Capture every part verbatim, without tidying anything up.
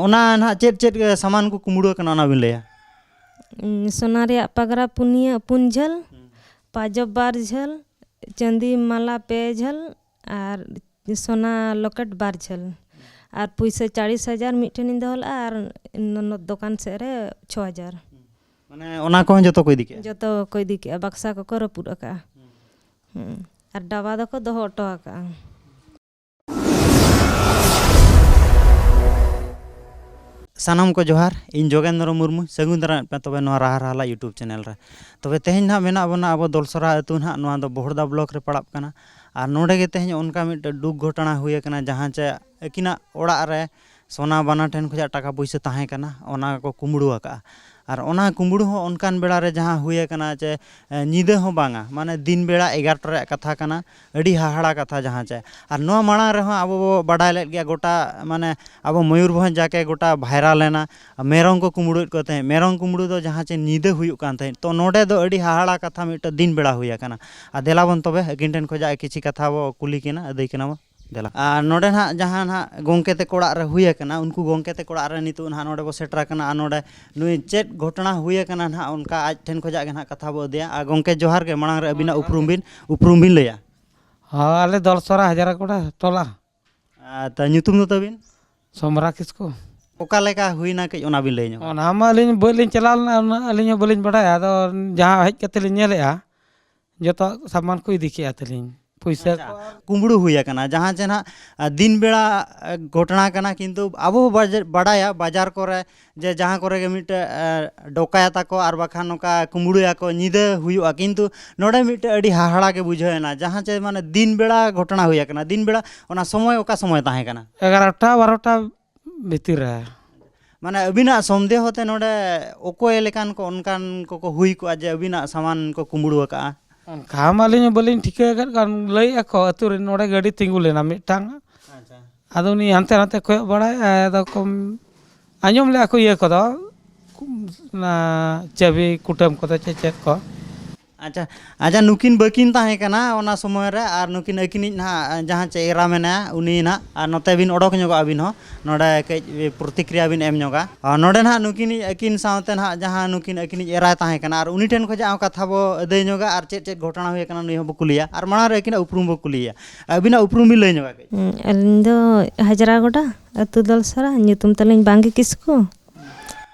ᱚᱱᱟ ᱱᱟᱦᱟᱜ ᱪᱮᱫ ᱪᱮᱫ ᱥᱟᱢᱟᱱ ᱠᱚ ᱠᱩᱢᱵᱽᱲᱩ ᱟᱠᱟᱱᱟ, ᱚᱱᱟ ᱵᱤᱱ ᱞᱟᱹᱭᱟ? ᱩᱸ, ᱥᱚᱱᱟ ᱨᱮᱭᱟᱜ ᱯᱟᱜᱽᱨᱟ ᱯᱩᱱᱭᱟᱹ, ᱯᱩᱱ ᱡᱷᱟᱹᱞ, ᱯᱟᱡᱚᱵ ᱵᱟᱨ ᱡᱷᱟᱹᱞ, ᱪᱟᱸᱫᱤ ᱢᱟᱞᱟ ᱯᱮ ᱡᱷᱟᱹᱞ, ᱟᱨ ᱥᱚᱱᱟ ᱞᱚᱠᱮᱴ ᱵᱟᱨ ᱡᱷᱟᱹᱞ, ᱟᱨ ᱯᱩᱭᱥᱟᱹ ᱪᱟᱲᱤᱥ ᱦᱟᱡᱟᱨ ᱢᱤᱫᱴᱷᱮᱱᱤᱧ ᱫᱚᱦᱚ ᱞᱮᱫᱼᱟ, ᱟᱨ ᱱᱚ-, ᱱᱚ-, ᱫᱚᱠᱟᱱ ᱥᱮᱫ ᱨᱮ ᱪᱷᱚ ᱦᱟᱡᱟᱨ᱾ ᱢᱟᱱᱮ ᱚᱱᱟ ᱠᱚᱦᱚᱸ ᱡᱚᱛᱚ ᱠᱚ ᱤᱫᱤ ᱠᱮᱜᱼᱟ? ᱡᱚᱛᱚ ᱠᱚ ᱤᱫᱤ ᱠᱮᱜᱼᱟ, ᱵᱟᱠᱥᱟ ᱠᱚᱠᱚ ᱨᱟᱹᱯᱩᱫ ᱟᱠᱟᱜᱼᱟ᱾ ᱦᱩᱸ᱾ ᱟᱨ ᱰᱟᱵᱟ ᱫᱚᱠᱚ ᱫᱚᱦᱚ ᱦᱚᱴᱚ ᱟᱠᱟᱜᱼᱟ᱾ ᱥᱟᱱᱟᱢ ᱠᱚ ᱡᱚᱦᱟᱨ, ᱤᱧ ᱡᱳᱜᱮᱱᱫᱨᱚ ᱢᱩᱨᱢᱩ, ᱥᱟᱹᱜᱩᱱ ᱫᱟᱨᱟᱢᱮᱫ ᱯᱮ ᱛᱚᱵᱮ ᱱᱚᱣᱟ ᱨᱟᱦᱟ ᱨᱟᱦᱞᱟ YouTube ᱪᱮᱱᱮᱞ ᱨᱮ᱾ ᱛᱚᱵᱮ ᱛᱮᱦᱮᱧ ᱱᱟᱦᱟᱜ ᱢᱮᱱᱟᱜ ᱵᱚᱱᱟ ᱟᱵᱚ ᱫᱚᱞᱥᱚᱨᱟ ᱟᱹᱛᱩ ᱱᱟᱦᱟᱜ, ᱱᱚᱣᱟ ᱫᱚ ᱵᱚᱦᱚᱲᱫᱟ ᱵᱞᱚᱠ ᱨᱮ ᱯᱟᱲᱟᱜ ᱠᱟᱱᱟ᱾ ᱟᱨ ᱱᱚᱰᱮ ᱜᱮ ᱛᱮᱦᱮᱧ ᱚᱱᱠᱟ ᱢᱤᱫᱴᱮᱱ ᱫᱩᱠ ᱜᱷᱚᱴᱚᱱᱟ ᱦᱩᱭ ᱟᱠᱟᱱᱟ, ᱡᱟᱦᱟᱸ ᱪᱮ ᱟᱹᱠᱤᱱᱟᱜ ᱚᱲᱟᱜ ᱨᱮ ᱥᱚᱱᱟ ᱵᱟᱱᱟ ᱴᱷᱮᱱ ᱠᱷᱚᱱᱟᱜ ᱴᱟᱠᱟ ᱯᱩᱭᱥᱟᱹ ᱛᱟᱦᱮᱸ ᱠᱟᱱᱟ, ᱚᱱᱟ ᱠᱚ ᱠᱩᱢᱵᱽᱲᱩ ᱟᱠᱟᱜᱼᱟ᱾ ᱟᱨ ᱚᱱᱟ ᱠᱩᱢᱵᱽᱲᱩ ᱦᱚᱸ ᱚᱱᱠᱟᱱ ᱵᱮᱲᱟ ᱨᱮ ᱡᱟᱦᱟᱸ ᱦᱩᱭ ᱟᱠᱟᱱᱟ ᱡᱮ, ᱮ, ᱧᱤᱫᱟᱹ ᱦᱚᱸ ᱵᱟᱝᱟ, ᱢᱟᱱᱮ ᱫᱤᱱ ᱵᱮᱲᱟ ᱮᱜᱟᱨᱚᱴᱟ ᱨᱮᱭᱟᱜ ᱠᱟᱛᱷᱟ ᱠᱟᱱᱟ᱾ ᱟᱹᱰᱤ ᱦᱟᱦᱟᱲᱟ ᱠᱟᱛᱷᱟ ᱡᱟᱦᱟᱸ ᱪᱮ᱾ ᱟᱨ ᱱᱚᱣᱟ ᱢᱟᱲᱟᱝ ᱨᱮᱦᱚᱸ ᱟᱵᱚ ᱵᱚ ᱵᱟᱰᱟᱭ ᱞᱮᱫ ᱜᱮᱭᱟ, ᱜᱚᱴᱟ ᱢᱟᱱᱮ ᱟᱵᱚ ᱢᱚᱭᱩᱨᱵᱷᱚᱸᱡᱽ ᱡᱟᱠᱮ ᱜᱚᱴᱟ ᱵᱷᱟᱭᱨᱟᱞ ᱮᱱᱟ, ᱢᱮᱨᱚᱢ ᱠᱚ ᱠᱩᱢᱵᱽᱲᱩᱭᱮᱫ ᱠᱚ ᱛᱟᱦᱮᱸᱫ᱾ ᱢᱮᱨᱚᱢ ᱠᱩᱢᱵᱽᱲᱩ ᱫᱚ ᱡᱟᱦᱟᱸ ᱪᱮ ᱧᱤᱫᱟᱹ ᱦᱩᱭᱩᱜ ᱠᱟᱱ ᱛᱟᱦᱮᱸᱫ, ᱛᱚ ᱱᱚᱰᱮ ᱫᱚ ᱟᱹᱰᱤ ᱦᱟᱦᱟᱲᱟ ᱠᱟᱛᱷᱟ ᱢᱤᱫᱴᱟᱝ ᱫᱤᱱ ᱵᱮᱲᱟ ᱦᱩᱭ ᱟᱠᱟᱱᱟ᱾ ᱟᱨ ᱫᱮᱞᱟ ᱵᱚᱱ ᱛᱚᱵᱮ ᱟᱹᱠᱤᱱ ᱴᱷᱮᱱ ᱠᱷᱚᱱᱟᱜ ᱠᱤᱪᱷᱤ ᱠᱟᱛᱷᱟ ᱵᱚ ᱠᱩᱞᱤ ᱠᱤᱱᱟ, ᱟᱹᱫᱟᱹᱭ ᱠᱟᱱᱟ ᱵᱚ᱾ ᱫᱮᱞᱟ᱾ ᱟᱨ ᱱᱚᱰᱮ ᱱᱟᱦᱟᱜ ᱡᱟᱦᱟᱸ ᱱᱟᱦᱟᱜ ᱜᱚᱢᱠᱮ ᱛᱟᱠᱚ ᱚᱲᱟᱜ ᱨᱮ ᱦᱩᱭ ᱟᱠᱟᱱᱟ, ᱩᱱᱠᱩ ᱜᱚᱢᱠᱮ ᱛᱟᱠᱚ ᱚᱲᱟᱜ ᱨᱮ ᱱᱤᱛᱚᱜ ᱱᱟᱦᱟᱜ ᱱᱚᱰᱮ ᱵᱚ ᱥᱮᱴᱮᱨ ᱟᱠᱟᱱᱟ᱾ ᱟᱨ ᱱᱚᱰᱮ ᱱᱩᱭ ᱪᱮᱫ ᱜᱷᱚᱴᱚᱱᱟ ᱦᱩᱭ ᱟᱠᱟᱱᱟ ᱱᱟᱦᱟᱜ, ᱚᱱᱠᱟ ᱟᱡ ᱴᱷᱮᱱ ᱠᱷᱚᱱᱟᱜ ᱜᱮ ᱱᱟᱦᱟᱜ ᱠᱟᱛᱷᱟ ᱵᱚ ᱤᱫᱤᱭᱟ᱾ ᱟᱨ ᱜᱚᱢᱠᱮ, ᱡᱚᱦᱟᱨ ᱜᱮ᱾ ᱢᱟᱲᱟᱝ ᱨᱮ ᱟᱹᱵᱤᱱᱟᱜ ᱩᱯᱨᱩᱢ ᱵᱤᱱ, ᱩᱯᱨᱩᱢ ᱵᱤᱱ ᱞᱟᱹᱭᱟ᱾ ᱦᱚᱸ, ᱟᱞᱮ ᱫᱚᱞᱥᱚᱨᱟ ᱦᱟᱡᱟᱨᱟᱜᱚᱲᱟ ᱴᱚᱞᱟ᱾ ᱟᱨ ᱛᱟ ᱧᱩᱛᱩᱢ ᱫᱚ ᱛᱟᱹᱵᱤᱱ? ᱥᱚᱢᱨᱟ ᱠᱤᱥᱠᱩ᱾ ᱚᱠᱟ ᱞᱮᱠᱟ ᱦᱩᱭᱱᱟ, ᱠᱟᱹᱡ ᱚᱱᱟ ᱵᱤᱱ ᱞᱟᱹᱭ ᱧᱚᱜᱟ? ᱚᱱᱟ ᱢᱟ ᱟᱹᱞᱤᱧ ᱵᱟᱹᱞᱤᱧ ᱪᱟᱞᱟᱣ ᱞᱮᱱᱟ, ᱩᱱᱟᱹᱜ ᱟᱹᱞᱤᱧ ᱦᱚᱸ ᱵᱟᱹᱞᱤᱧ ᱵᱟᱰᱟᱭᱟ᱾ ᱟᱫᱚ ᱡᱟᱦᱟᱸ ᱦᱮᱡ ᱠᱟᱛᱮ ᱞᱤᱧ ᱧᱮᱞᱮᱜᱼᱟ, ᱡᱚᱛᱚ ᱥᱟᱢᱟᱱ ᱠᱚ ᱤᱫᱤ ᱠᱮᱜᱼᱟ ᱛᱟᱹᱞᱤᱧ, ᱯᱩᱭᱥᱟᱹ ᱟᱪᱪᱷᱟ, ᱠᱚ᱾ ᱠᱩᱢᱵᱽᱲᱩ ᱦᱩᱭ ᱟᱠᱟᱱᱟ, ᱡᱟᱦᱟᱸ ᱪᱮ ᱱᱟᱦᱟᱜ, ᱟ, ᱫᱤᱱ ᱵᱮᱲᱟ, ᱟ, ᱜᱷᱚᱴᱚᱱᱟ ᱠᱟᱱᱟ, ᱠᱤᱱᱛᱩ ᱟᱵᱚ ᱵᱟᱡ-, ᱵᱟᱰᱟᱭᱟ ᱵᱟᱡᱟᱨ ᱠᱚᱨᱮ ᱡᱮ ᱡᱟᱦᱟᱸ ᱠᱚᱨᱮ ᱜᱮ ᱢᱤᱫᱴᱮᱡ, ᱟ, ᱰᱚᱠᱟᱭᱛᱟ ᱠᱚ ᱟᱨ ᱵᱟᱠᱷᱟᱱ ᱱᱚᱝᱠᱟ ᱠᱩᱢᱵᱽᱲᱩᱭᱟᱠᱚ, ᱧᱤᱫᱟᱹ ᱦᱩᱭᱩᱜᱼᱟ, ᱠᱤᱱᱛᱩ ᱱᱚᱰᱮ ᱢᱤᱫᱴᱮᱡ ᱟᱹᱰᱤ ᱦᱟᱦᱟᱲᱟ ᱜᱮ ᱵᱩᱡᱷᱟᱹᱣ ᱮᱱᱟ, ᱡᱟᱦᱟᱸ ᱪᱮ ᱢᱟᱱᱮ ᱫᱤᱱ ᱵᱮᱲᱟ ᱜᱷᱚᱴᱚᱱᱟ ᱦᱩᱭ ᱟᱠᱟᱱᱟ᱾ ᱫᱤᱱ ᱵᱮᱲᱟ ᱚᱱᱟ ᱥᱚᱢᱚᱭ ᱚᱠᱟ ᱥᱚᱢᱚᱭ ᱛᱟᱦᱮᱸ ᱠᱟᱱᱟ? ᱮᱜᱟᱨᱚᱴᱟ ᱵᱟᱨᱚᱴᱟ ᱵᱷᱤᱛᱤᱨ ᱨᱮ᱾ ᱢᱟᱱᱮ ᱟᱹᱵᱤᱱᱟᱜ ᱥᱚᱱᱫᱮᱦᱚ ᱛᱮ ᱱᱚᱰᱮ ᱚᱠᱚᱭ ᱞᱮᱠᱟᱱ ᱠᱚ ᱚᱱᱠᱟᱱ ᱠᱚᱠᱚ ᱦᱩᱭ ᱠᱚᱜᱼᱟ ᱡᱮ ᱟᱹᱵᱤᱱᱟᱜ ᱥᱟᱢᱟᱱ ᱠᱚ ᱠᱩᱢᱵᱽᱲᱩ ᱟᱠᱟᱜᱼᱟ? ᱚᱱᱠᱟ ᱢᱟ ᱟᱹᱞᱤᱧ ᱦᱚᱸ ᱵᱟᱹᱞᱤᱧ ᱴᱷᱤᱠᱟᱹ ᱟᱠᱟᱫ ᱠᱚᱣᱟ, ᱞᱟᱹᱭᱮᱫᱼᱟ ᱠᱚ ᱟᱹᱛᱩ ᱨᱮ ᱱᱚᱰᱮ ᱜᱟᱹᱰᱤ ᱛᱤᱸᱜᱩ ᱞᱮᱱᱟ ᱢᱤᱫᱴᱟᱝ᱾ ᱟᱪᱪᱷᱟ᱾ ᱟᱫᱚ ᱩᱱᱤ ᱦᱟᱱᱛᱮ ᱱᱟᱛᱮ ᱠᱚᱭᱚᱜ ᱵᱟᱲᱟᱭᱮᱫᱼᱟᱭ, ᱟᱫᱚ ᱠᱚ ᱟᱸᱡᱚᱢ ᱞᱮᱫᱼᱟ ᱠᱚ ᱤᱭᱟᱹ ᱠᱚᱫᱚ, ᱚᱱᱟ ᱪᱟᱹᱵᱤ ᱠᱩᱴᱟᱹᱢ ᱠᱚᱫᱚ ᱪᱮᱫ ᱪᱮᱫ ᱠᱚ᱾ ᱟᱪᱪᱷᱟ᱾ ᱟᱪᱪᱷᱟ, ᱱᱩᱠᱤᱱ ᱵᱟᱹᱠᱤᱱ ᱛᱟᱦᱮᱸ ᱠᱟᱱᱟ ᱚᱱᱟ ᱥᱚᱢᱚᱭ ᱨᱮ, ᱟᱨ ᱱᱩᱠᱤᱱ ᱟᱹᱠᱤᱱᱤᱡ ᱱᱟᱦᱟᱜ ᱡᱟᱦᱟᱸ ᱪᱮ ᱮᱨᱟ ᱢᱮᱱᱟᱭᱟ, ᱩᱱᱤ ᱱᱟᱦᱟᱜ, ᱟᱨ ᱱᱚᱛᱮ ᱵᱤᱱ ᱚᱰᱚᱠ ᱧᱚᱜᱚᱜᱼᱟ ᱟᱹᱵᱤᱱ ᱦᱚᱸ, ᱱᱚᱰᱮ ᱠᱟᱹᱡ ᱯᱨᱚᱛᱤᱠᱨᱤᱭᱟ ᱵᱤᱱ ᱮᱢ ᱧᱚᱜᱟ᱾ ᱟᱨ ᱱᱚᱰᱮ ᱱᱟᱦᱟᱜ ᱱᱩᱠᱤᱱᱤᱡ ᱟᱹᱠᱤᱱ ᱥᱟᱶᱛᱮ ᱱᱟᱦᱟᱜ ᱡᱟᱦᱟᱸ ᱱᱩᱠᱤᱱ ᱟᱹᱠᱤᱱᱤᱡ ᱮᱨᱟᱭ ᱛᱟᱦᱮᱸ ᱠᱟᱱᱟ, ᱟᱨ ᱩᱱᱤ ᱴᱷᱮᱱ ᱠᱷᱚᱱᱟᱜ ᱦᱚᱸ ᱠᱟᱛᱷᱟ ᱵᱚ ᱟᱹᱫᱟᱹᱭ ᱧᱚᱜᱟ, ᱟᱨ ᱪᱮᱫ ᱪᱮᱫ ᱜᱷᱚᱴᱚᱱᱟ ᱦᱩᱭ ᱟᱠᱟᱱᱟ ᱱᱩᱭ ᱦᱚᱸᱵᱚ ᱠᱩᱞᱤᱭᱟ, ᱟᱨ ᱢᱟᱲᱟᱝ ᱨᱮ ᱟᱹᱠᱤᱱᱟᱜ ᱩᱯᱨᱩᱢ ᱵᱚ ᱠᱩᱞᱤᱭᱟ᱾ ᱟᱹᱵᱤᱱᱟᱜ ᱩᱯᱨᱩᱢ ᱵᱤᱱ ᱞᱟᱹᱭ ᱧᱚᱜᱟ ᱠᱟᱹᱡ? ᱦᱩᱸ, ᱟᱹᱞᱤᱧ ᱫᱚ ᱦᱟᱡᱽᱨᱟᱜᱚᱰᱟ ᱟᱹᱛᱩ ᱫᱚᱞᱥᱟᱨᱟ, ᱧᱩᱛᱩᱢ ᱛᱟᱹᱞᱤᱧ ᱵᱟᱝᱜᱤ ᱠᱤᱥᱠᱩ᱾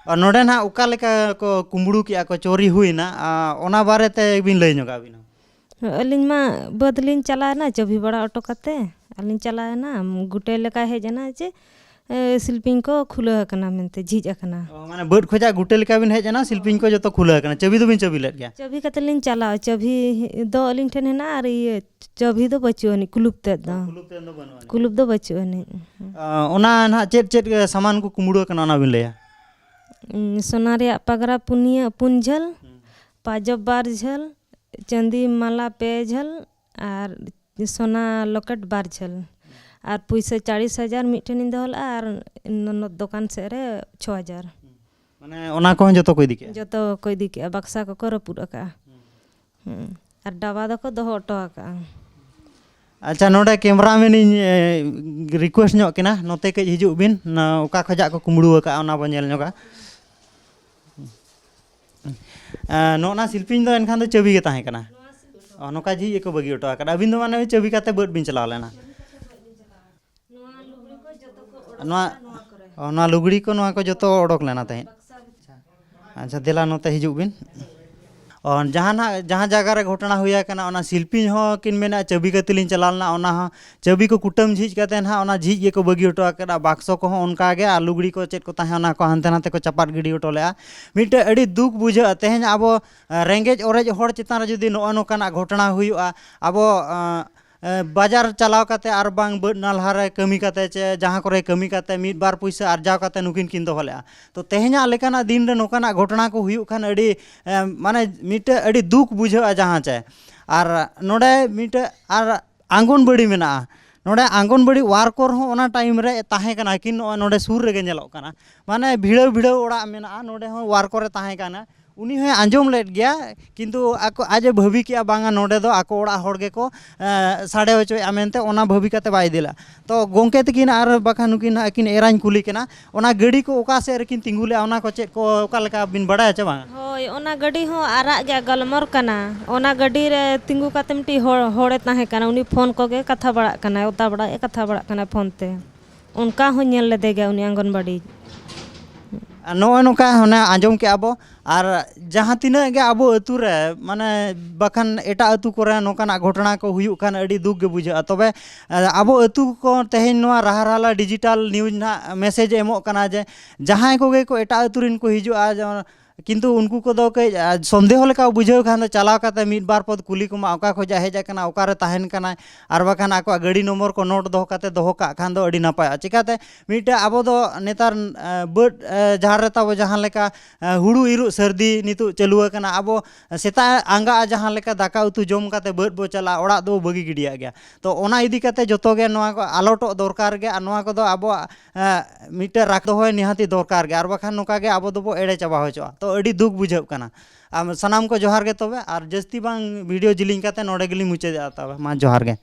ᱟᱨ ᱱᱚᱰᱮ ᱱᱟᱦᱟᱜ ᱚᱠᱟ ᱞᱮᱠᱟ ᱠᱚ ᱠᱩᱢᱵᱽᱲᱩ ᱠᱮᱜᱼᱟ ᱠᱚ, ᱪᱳᱨᱤ ᱦᱩᱭᱱᱟ, ᱟᱨ ᱚᱱᱟ ᱵᱟᱨᱮ ᱛᱮ ᱵᱤᱱ ᱞᱟᱹᱭ ᱧᱚᱜᱟ ᱟᱹᱵᱤᱱ ᱦᱚᱸ᱾ ᱟᱹᱞᱤᱧ ᱢᱟ ᱵᱟᱹᱫᱽ ᱞᱤᱧ ᱪᱟᱞᱟᱣ ᱮᱱᱟ, ᱪᱟᱹᱵᱷᱤ ᱵᱟᱲᱟ ᱦᱚᱴᱚ ᱠᱟᱛᱮ ᱟᱹᱞᱤᱧ ᱪᱟᱞᱟᱣ ᱮᱱᱟ, ᱜᱩᱴᱟᱹᱭ ᱞᱮᱠᱟᱭ ᱦᱮᱡ ᱮᱱᱟ ᱡᱮ, ᱮ, ᱥᱤᱞᱯᱤᱧ ᱠᱚ ᱠᱷᱩᱞᱟᱹᱣ ᱟᱠᱟᱱᱟ ᱢᱮᱱᱛᱮ, ᱡᱷᱤᱡ ᱟᱠᱟᱱᱟ᱾ ᱚ, ᱢᱟᱱᱮ ᱵᱟᱹᱫᱽ ᱠᱷᱚᱱᱟᱜ ᱜᱩᱴᱟᱹ ᱞᱮᱠᱟ ᱵᱤᱱ ᱦᱮᱡ ᱮᱱᱟ, ᱥᱤᱞᱯᱤᱧ ᱠᱚ ᱡᱚᱛᱚ ᱠᱷᱩᱞᱟᱹᱣ ᱟᱠᱟᱱᱟ, ᱪᱟᱹᱵᱷᱤ ᱫᱚᱵᱤᱱ ᱪᱟᱹᱵᱷᱤ ᱞᱮᱫ ᱜᱮᱭᱟ? ᱪᱟᱹᱵᱷᱤ ᱠᱟᱛᱮ ᱞᱤᱧ ᱪᱟᱞᱟᱣ, ᱪᱟᱹᱵᱷᱤ ᱫᱚ ᱟᱹᱞᱤᱧ ᱴᱷᱮᱱ ᱦᱮᱱᱟᱜᱼᱟ, ᱟᱨ ᱤᱭᱟᱹ ᱪᱟᱹᱵᱷᱤ ᱫᱚ ᱵᱟᱹᱪᱩᱜ ᱟᱹᱱᱤᱡ, ᱠᱩᱞᱩᱯ ᱛᱮᱫ ᱫᱚ᱾ ᱠᱩᱞᱩᱯ ᱛᱮᱫ ᱫᱚ ᱵᱟᱹᱱᱩᱜ ᱟᱹᱱᱤᱡ᱾ ᱠᱩᱞᱩᱯ ᱫᱚ ᱵᱟᱹᱪᱩᱜ ᱟᱹᱱᱤᱡ᱾ ᱟ, ᱚᱱᱟ ᱱᱟᱦᱟᱜ ᱪᱮᱫ ᱪᱮᱫ ᱥᱟᱢᱟᱱ ᱠᱚ ᱠᱩᱢᱵᱽᱲᱩ ᱟᱠᱟᱱᱟ, ᱚᱱᱟ ᱵᱤᱱ ᱞᱟᱹᱭᱟ? ᱩᱸ, ᱥᱚᱱᱟ ᱨᱮᱭᱟᱜ ᱯᱟᱜᱽᱨᱟ ᱯᱩᱱᱭᱟᱹ, ᱯᱩᱱ ᱡᱷᱟᱹᱞ, ᱦᱩᱸ᱾ ᱯᱟᱡᱚᱵ ᱵᱟᱨ ᱡᱷᱟᱹᱞ, ᱪᱟᱸᱫᱤ ᱢᱟᱞᱟ ᱯᱮ ᱡᱷᱟᱹᱞ, ᱟᱨ ᱥᱚᱱᱟ ᱞᱚᱠᱮᱴ ᱵᱟᱨ ᱡᱷᱟᱹᱞ, ᱟᱨ ᱯᱩᱭᱥᱟᱹ ᱪᱟᱲᱤᱥ ᱦᱟᱡᱟᱨ ᱢᱤᱫᱴᱷᱮᱱᱤᱧ ᱫᱚᱦᱚ ᱞᱮᱫᱼᱟ, ᱟᱨ ᱱᱚ-, ᱱᱚ-, ᱫᱚᱠᱟᱱ ᱥᱮᱫ ᱨᱮ ᱪᱷᱚ ᱦᱟᱡᱟᱨ᱾ ᱢᱟᱱᱮ ᱚᱱᱟ ᱠᱚᱦᱚᱸ ᱡᱚᱛᱚ ᱠᱚ ᱤᱫᱤ ᱠᱮᱜᱼᱟ? ᱡᱚᱛᱚ ᱠᱚ ᱤᱫᱤ ᱠᱮᱜᱼᱟ, ᱵᱟᱠᱥᱟ ᱠᱚᱠᱚ ᱨᱟᱹᱯᱩᱫ ᱟᱠᱟᱜᱼᱟ᱾ ᱦᱩᱸ᱾ ᱟᱨ ᱰᱟᱵᱟ ᱫᱚᱠᱚ ᱫᱚᱦᱚ ᱦᱚᱴᱚ ᱟᱠᱟᱜᱼᱟ᱾ ᱟᱪᱪᱷᱟ, ᱱᱚᱰᱮ ᱠᱮᱢᱨᱟ ᱢᱮᱱ ᱤᱧ, ᱮ, ᱨᱤᱠᱩᱭᱮᱥᱴ ᱧᱚᱜ ᱠᱤᱱᱟ, ᱱᱚᱛᱮ ᱠᱟᱹᱡ ᱦᱤᱡᱩᱜ ᱵᱤᱱ, ᱱᱟ-, ᱚᱠᱟ ᱠᱷᱚᱡᱟᱜ ᱠᱚ ᱠᱩᱢᱵᱽᱲᱩ ᱟᱠᱟᱜᱼᱟ, ᱚᱱᱟ ᱵᱚᱱ ᱧᱮᱞ ᱧᱚᱜᱟ᱾ ᱮ, ᱱᱚᱜᱼᱚ ᱱᱟ ᱥᱤᱞᱯᱤᱧ ᱫᱚ ᱮᱱᱠᱷᱟᱱ ᱫᱚ ᱪᱟᱹᱵᱤ ᱜᱮ ᱛᱟᱦᱮᱸ ᱠᱟᱱᱟ? ᱚ, ᱱᱚᱝᱠᱟ ᱡᱷᱤᱡ ᱜᱮᱠᱚ ᱵᱟᱹᱜᱤ ᱦᱚᱴᱚ ᱟᱠᱟᱫᱟ᱾ ᱟᱹᱵᱤᱱ ᱫᱚ ᱢᱟᱱᱮ ᱪᱟᱹᱵᱤ ᱠᱟᱛᱮ ᱵᱟᱹᱫ ᱵᱤᱱ ᱪᱟᱞᱟᱣ ᱞᱮᱱᱟ? ᱱᱚᱣᱟ ᱞᱩᱜᱽᱲᱤ ᱠᱚ ᱡᱚᱛᱚ ᱠᱚ ᱚᱰᱚᱠ ᱱᱚᱣᱟ, ᱠᱟᱜᱼᱟ ᱱᱚᱣᱟ ᱠᱚᱨᱮ᱾ ᱚ, ᱱᱚᱣᱟ ᱞᱩᱜᱽᱲᱤ ᱠᱚ, ᱱᱚᱣᱟ ᱠᱚ ᱡᱚᱛᱚ ᱚᱰᱚᱠ ᱞᱮᱱᱟ ᱛᱟᱦᱮᱸᱫ? ᱵᱟᱠᱥᱟ ᱵᱷᱤᱛᱤᱨ᱾ ᱟᱪᱪᱷᱟ, ᱫᱮᱞᱟ ᱱᱚᱛᱮ ᱦᱤᱡᱩᱜ ᱵᱤᱱ᱾ ᱚ, ᱡᱟᱦᱟᱸ ᱱᱟᱜ, ᱡᱟᱦᱟᱸ ᱡᱟᱭᱜᱟ ᱨᱮ ᱜᱷᱚᱴᱚᱱᱟ ᱦᱩᱭ ᱟᱠᱟᱱᱟ, ᱚᱱᱟ ᱥᱤᱞᱯᱤᱧ ᱦᱚᱸ ᱠᱤᱱ ᱢᱮᱱᱟ ᱪᱟᱹᱵᱤ ᱠᱟᱛᱮ ᱞᱤᱧ ᱪᱟᱞᱟᱣ ᱞᱮᱱᱟ, ᱚᱱᱟ ᱦᱚᱸ ᱪᱟᱹᱵᱤ ᱠᱚ ᱠᱩᱴᱟᱹᱢ ᱡᱷᱤᱡ ᱠᱟᱛᱮ ᱱᱟᱦᱟᱜ ᱚᱱᱟ ᱡᱷᱤᱡ ᱜᱮᱠᱚ ᱵᱟᱹᱜᱤ ᱦᱚᱴᱚ ᱟᱠᱟᱫᱟ᱾ ᱵᱟᱠᱥᱚ ᱠᱚᱦᱚᱸ ᱚᱱᱠᱟ ᱜᱮ, ᱟᱨ ᱞᱩᱜᱽᱲᱤ ᱠᱚ ᱪᱮᱫ ᱠᱚ ᱛᱟᱦᱮᱸ, ᱚᱱᱟ ᱠᱚ ᱦᱟᱱᱛᱮ ᱱᱟᱛᱮ ᱠᱚ ᱪᱟᱯᱟᱫ ᱜᱤᱰᱤ ᱦᱚᱴᱚ ᱞᱮᱫᱼᱟ᱾ ᱢᱤᱫᱴᱮᱡ ᱟᱹᱰᱤ ᱫᱩᱠ ᱵᱩᱡᱷᱟᱹᱜᱼᱟ᱾ ᱛᱮᱦᱮᱧ ᱟᱵᱚ, ᱮ, ᱨᱮᱸᱜᱮᱡ ᱚᱨᱮᱡ ᱦᱚᱲ ᱪᱮᱛᱟᱱ ᱨᱮ ᱡᱩᱫᱤ ᱱᱚᱜᱼᱚ ᱱᱚᱝᱠᱟᱱᱟᱜ ᱜᱷᱚᱴᱚᱱᱟ ᱦᱩᱭᱩᱜᱼᱟ, ᱟᱵᱚ, ᱮ, ᱮ, ᱵᱟᱡᱟᱨ ᱪᱟᱞᱟᱣ ᱠᱟᱛᱮ ᱟᱨ ᱵᱟᱝ ᱵᱟᱹᱫᱽ ᱱᱟᱞᱦᱟ ᱨᱮ ᱠᱟᱹᱢᱤ ᱠᱟᱛᱮ ᱪᱮ ᱡᱟᱦᱟᱸ ᱠᱚᱨᱮ ᱠᱟᱹᱢᱤ ᱠᱟᱛᱮ ᱢᱤᱫ ᱵᱟᱨ ᱯᱩᱭᱥᱟᱹ ᱟᱨᱡᱟᱣ ᱠᱟᱛᱮ ᱱᱩᱠᱤᱱ ᱠᱤᱱ ᱫᱚᱦᱚ ᱞᱮᱫᱼᱟ᱾ ᱛᱚ, ᱛᱮᱦᱮᱧᱟᱜ ᱞᱮᱠᱟᱱᱟᱜ ᱫᱤᱱ ᱨᱮ ᱱᱚᱝᱠᱟᱱᱟᱜ ᱜᱷᱚᱴᱚᱱᱟ ᱠᱚ ᱦᱩᱭᱩᱜ ᱠᱷᱟᱱ ᱟᱹᱰᱤ, ᱮ, ᱢᱟᱱᱮ ᱢᱤᱫᱴᱮᱡ ᱟᱹᱰᱤ ᱫᱩᱠ ᱵᱩᱡᱷᱟᱹᱜᱼᱟ ᱡᱟᱦᱟᱸ ᱪᱮ᱾ ᱟᱨ ᱱᱚᱰᱮ ᱢᱤᱫᱴᱮᱡ ᱟᱨ ᱟᱝᱜᱚᱱᱵᱟᱲᱤ ᱢᱮᱱᱟᱜᱼᱟ᱾ ᱱᱚᱰᱮ ᱟᱝᱜᱚᱱᱵᱟᱲᱤ ᱣᱟᱨᱠᱚᱨ ᱦᱚᱸ ᱚᱱᱟ ᱴᱟᱭᱤᱢ ᱨᱮ ᱛᱟᱦᱮᱸ ᱠᱟᱱᱟ ᱠᱤᱱ, ᱱᱚᱜᱼᱚᱭ ᱱᱚᱰᱮ ᱥᱩᱨ ᱨᱮᱜᱮ ᱧᱮᱞᱚᱜ ᱠᱟᱱᱟ᱾ ᱢᱟᱱᱮ ᱵᱷᱤᱲᱟᱹᱣ ᱵᱷᱤᱲᱟᱹᱣ ᱚᱲᱟᱜ ᱢᱮᱱᱟᱜᱼᱟ, ᱱᱚᱰᱮ ᱦᱚᱸ ᱣᱟᱨᱠᱚᱨᱮ ᱛᱟᱦᱮᱸ ᱠᱟᱱᱟ᱾ ᱩᱱᱤ ᱦᱚᱸᱭ ᱟᱸᱡᱚᱢ ᱞᱮᱫ ᱜᱮᱭᱟ, ᱠᱤᱱᱛᱩ ᱟᱠᱚ, ᱟᱡ ᱮ ᱵᱷᱟᱹᱵᱤ ᱠᱮᱜᱼᱟ, ᱵᱟᱝᱟ, ᱱᱚᱰᱮ ᱫᱚ ᱟᱠᱚ ᱚᱲᱟᱜ ᱦᱚᱲ ᱜᱮᱠᱚ, ᱮ, ᱥᱟᱰᱮ ᱦᱚᱪᱚᱭᱮᱫᱼᱟ ᱢᱮᱱᱛᱮ, ᱚᱱᱟ ᱵᱷᱟᱹᱵᱤ ᱠᱟᱛᱮ ᱵᱟᱭ ᱤᱫᱤ ᱞᱮᱫᱼᱟ᱾ ᱛᱚ ᱜᱚᱢᱠᱮ ᱛᱟᱹᱠᱤᱱ ᱟᱨ ᱵᱟᱠᱷᱟᱱ ᱱᱩᱠᱤᱱ ᱟᱹᱠᱤᱱ ᱮᱨᱟᱧ ᱠᱩᱞᱤ ᱠᱟᱱᱟ, ᱚᱱᱟ ᱜᱟᱹᱰᱤ ᱠᱚ ᱚᱠᱟ ᱥᱮᱫ ᱨᱮᱠᱤᱱ ᱛᱤᱸᱜᱩ ᱞᱮᱫᱼᱟ, ᱚᱱᱟ ᱠᱚ ᱪᱮᱫ ᱠᱚ, ᱚᱠᱟ ᱞᱮᱠᱟ ᱵᱤᱱ ᱵᱟᱲᱟᱭᱟ ᱪᱮ ᱵᱟᱝᱟ? ᱦᱳᱭ, ᱚᱱᱟ ᱜᱟᱹᱰᱤ ᱦᱚᱸ ᱟᱨᱟᱜ ᱜᱮ ᱜᱟᱞᱢᱚᱨ ᱠᱟᱱᱟ᱾ ᱚᱱᱟ ᱜᱟᱹᱰᱤ ᱨᱮ ᱛᱤᱸᱜᱩ ᱠᱟᱛᱮ ᱢᱤᱫᱴᱤᱡ ᱦᱚᱲ, ᱦᱚᱲᱮ ᱛᱟᱦᱮᱸ ᱠᱟᱱᱟ, ᱩᱱᱤ ᱯᱷᱳᱱ ᱠᱚᱜᱮ ᱠᱟᱛᱷᱟ ᱵᱟᱲᱟᱜ ᱠᱟᱱᱟᱭ, ᱚᱛᱟ ᱵᱟᱲᱟᱭᱮᱫ, ᱠᱟᱛᱷᱟ ᱵᱟᱲᱟᱜ ᱠᱟᱱᱟᱭ ᱯᱷᱳᱱ ᱛᱮ᱾ ᱚᱱᱠᱟ ᱦᱚᱸ ᱧᱮᱞ ᱞᱮᱫᱮ ᱜᱮᱭᱟ ᱩᱱᱤ ᱚᱝᱜᱚᱱᱵᱟᱲᱤ᱾ ᱟᱨ ᱱᱚᱜᱼᱚᱭ ᱱᱚᱝᱠᱟ ᱚᱱᱮ ᱟᱸᱡᱚᱢ ᱠᱮᱜᱼᱟ ᱵᱚ, ᱟᱨ ᱡᱟᱦᱟᱸ ᱛᱤᱱᱟᱹᱜ ᱜᱮ ᱟᱵᱚ ᱟᱹᱛᱩ ᱨᱮ, ᱢᱟᱱᱮ, ᱵᱟᱠᱷᱟᱱ ᱮᱴᱟᱜ ᱟᱹᱛᱩ ᱠᱚᱨᱮ ᱱᱚᱝᱠᱟᱱᱟᱜ ᱜᱷᱚᱴᱚᱱᱟ ᱠᱚ ᱦᱩᱭᱩᱜ ᱠᱷᱟᱱ ᱟᱹᱰᱤ ᱫᱩᱠ ᱜᱮ ᱵᱩᱡᱷᱟᱹᱜᱼᱟ᱾ ᱛᱚᱵᱮ, ᱮ, ᱟᱵᱚ ᱟᱹᱛᱩ ᱠᱚ ᱛᱮᱦᱮᱧ ᱱᱚᱣᱟ ᱨᱟᱦᱟᱨᱟᱞᱟ ᱰᱤᱡᱤᱴᱟᱞ ᱱᱤᱭᱩᱡᱽ ᱱᱟᱦᱟᱜ ᱢᱮᱥᱮᱡᱽ ᱮ ᱮᱢᱚᱜ ᱠᱟᱱᱟ ᱡᱮ ᱡᱟᱦᱟᱸᱭ ᱠᱚᱜᱮ ᱠᱚ ᱮᱴᱟᱜ ᱟᱹᱛᱩ ᱨᱮᱱ ᱠᱚ ᱦᱤᱡᱩᱜᱼᱟ, ᱡᱮᱢᱚᱱ, ᱠᱤᱱᱛᱩ ᱩᱱᱠᱩ ᱠᱚᱫᱚ ᱠᱟᱹᱡ, ᱟ, ᱥᱚᱱᱫᱮᱦᱚ ᱞᱮᱠᱟ ᱵᱩᱡᱷᱟᱹᱣ ᱠᱷᱟᱱ ᱫᱚ ᱪᱟᱞᱟᱣ ᱠᱟᱛᱮ ᱢᱤᱫ ᱵᱟᱨ ᱯᱚᱫ ᱠᱩᱞᱤ ᱠᱚᱢᱟ, ᱚᱠᱟ ᱠᱷᱚᱱᱟᱜ ᱦᱮᱡ ᱟᱠᱟᱱᱟ, ᱚᱠᱟᱨᱮ ᱛᱟᱦᱮᱱ ᱠᱟᱱᱟᱭ, ᱟᱨ ᱵᱟᱠᱷᱟᱱ ᱟᱠᱚᱣᱟᱜ ᱜᱟᱹᱰᱤ ᱱᱚᱢᱵᱚᱨ ᱠᱚ ᱱᱳᱴ ᱫᱚᱦᱚ ᱠᱟᱛᱮ ᱫᱚᱦᱚ ᱠᱟᱜ ᱠᱷᱟᱱ ᱫᱚ ᱟᱹᱰᱤ ᱱᱟᱯᱟᱭᱚᱜᱼᱟ᱾ ᱪᱤᱠᱟᱹᱛᱮ ᱢᱤᱫᱴᱮᱡ ᱟᱵᱚ ᱫᱚ ᱱᱮᱛᱟᱨ, ᱮ, ᱵᱟᱹᱫᱽ, ᱮ, ᱡᱟᱦᱟᱸ ᱨᱮ ᱛᱟᱵᱚ ᱡᱟᱦᱟᱸ ᱞᱮᱠᱟ, ᱮ, ᱦᱩᱲᱩ ᱤᱨᱚᱜ ᱥᱟᱹᱨᱫᱤ ᱱᱤᱛᱚᱜ ᱪᱟᱹᱞᱩ ᱟᱠᱟᱱᱟ᱾ ᱟᱵᱚ ᱥᱮᱛᱟᱜ ᱟᱸᱜᱟᱜᱼᱟ, ᱡᱟᱦᱟᱸ ᱞᱮᱠᱟ ᱫᱟᱠᱟ ᱩᱛᱩ ᱡᱚᱢ ᱠᱟᱛᱮ ᱵᱟᱹᱫᱽ ᱵᱚ ᱪᱟᱞᱟᱜᱼᱟ, ᱚᱲᱟᱜ ᱫᱚᱵᱚ ᱵᱟᱹᱜᱤ ᱜᱤᱰᱤᱭᱟᱜ ᱜᱮᱭᱟ᱾ ᱛᱚ ᱚᱱᱟ ᱤᱫᱤ ᱠᱟᱛᱮ ᱡᱚᱛᱚ ᱜᱮ ᱱᱚᱣᱟ ᱠᱚ ᱟᱞᱚᱴᱚᱜ ᱫᱚᱨᱠᱟᱨ ᱜᱮ, ᱟᱨ ᱱᱚᱣᱟ ᱠᱚᱫᱚ ᱟᱵᱚᱣᱟᱜ, ᱮ, ᱢᱤᱫᱴᱮᱱ ᱨᱟᱠᱷ ᱫᱚᱦᱚᱭ ᱱᱤᱦᱟᱹᱛᱤ ᱫᱚᱨᱠᱟᱨ ᱜᱮ, ᱟᱨ ᱵᱟᱠᱷᱟᱱ ᱱᱚᱝᱠᱟ ᱜᱮ ᱟᱵᱚ ᱫᱚᱵᱚ ᱮᱲᱮ ᱪᱟᱵᱟ ᱦᱚᱪᱚᱜᱼᱟ᱾ ᱛᱚ ᱟᱹᱰᱤ ᱫᱩᱠ ᱵᱩᱡᱷᱟᱹᱜ ᱠᱟᱱᱟ᱾ ᱟᱢ ᱥᱟᱱᱟᱢ ᱠᱚ ᱡᱚᱦᱟᱨ ᱜᱮ ᱛᱚᱵᱮ, ᱟᱨ ᱡᱟᱹᱥᱛᱤ ᱵᱟᱝ ᱵᱷᱤᱰᱤᱭᱳ ᱡᱤᱞᱤᱧ ᱠᱟᱛᱮ ᱱᱚᱰᱮ ᱜᱮᱞᱤᱧ ᱢᱩᱪᱟᱹᱫᱮᱜᱼᱟ᱾ ᱛᱚᱵᱮ ᱢᱟ ᱡᱚᱦᱟᱨ ᱜᱮ᱾